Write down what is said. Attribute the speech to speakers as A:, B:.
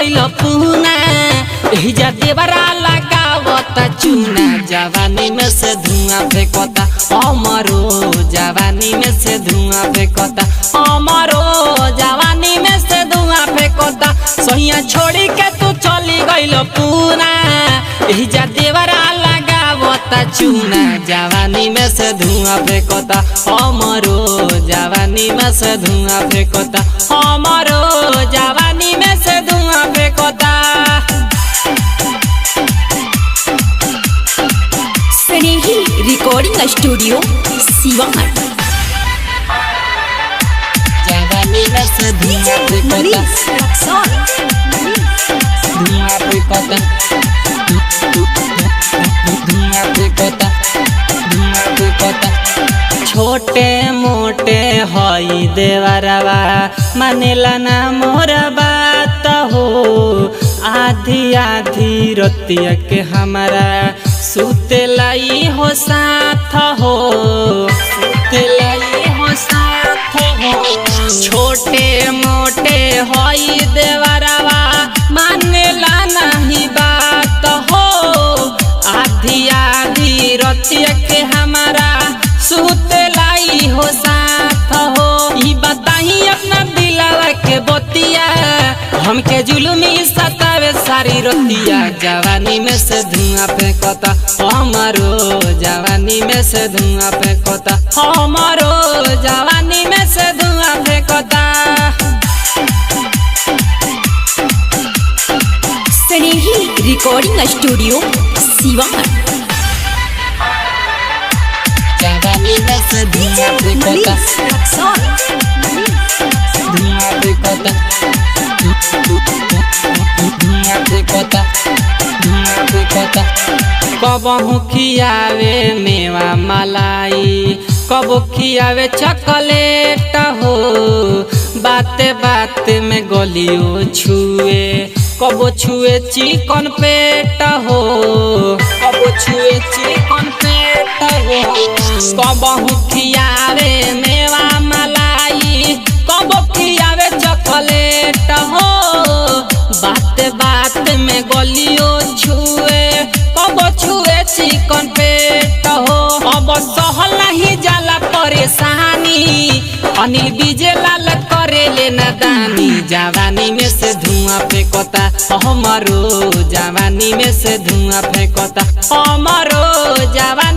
A: गइल पूना, एहिजा देवरा लगावता चूना। जवानी में से धुआं फेंकता हमरो, जवानी में से धुआं फेंकता हमरो, जवानी में से धुआं फेंकता। सैया छोड़ी के तू चली गइल पूना, एहिजा देवरा लगावता चूना। जवानी में से धुआं फेंकता हमरो, जवानी में से धुआं फेंकता हमरो, जवानी में से धुआं फेंकता।
B: स्नेही रिकॉर्डिंग स्टूडियो सिवान।
A: जवानी में से धुआं फेंकता,
B: मनीष रक्सौल।
A: धुआं फेंकता, धुआं फेंकता, धुआं फेंकता। छोटे मोटे हई देवरवा, मानेला ना मोर बात हो। आधी आधी रतिया के हमारा सुतेलाई हो साथ हो, सुतेलाई हो साथ हो। छोटे मोटे हई देवरवा, मानेला नहीं बात हो। आधी आधी रतिया के हमारा सुतलाई हो साथ हो। ई बताही अपना दिलावा के बतिया, हमके जुलुमी सतावे सारी रतिया। जवानी में से धुआं फेंकता हमरो, जवानी में से धुआं फेंकता हमरो, जवानी में से धुआं फेंकता।
B: स्नेही रिकॉर्डिंग स्टूडियो सिवान।
A: जवानी में से धुआं फेंकता,
B: मनीष रक्सौल।
A: धुआं फेंकता, धुआं फेंकता, धुआं फेंकता। कबहू खियावे मेवा मलाई, कबो खियावे चॉकलेट हो। बाते बाते में गलियो छुए, कबो छुए चिकन पेट हो, कबो छुए चिकन पेट हो। कबहू खियावे मेवा मलाई, कबो खियावे चॉकलेट हो। बात बात में गलियो छुए, कबो छुए चिकन पेट हो। अब सहल नहीं जाला परेशानी, अनिल विजय लाल करे नादानी। जवानी में से धुआं फेंकता हमरो, जवानी में से धुआं फेंकता हमरो, जवानी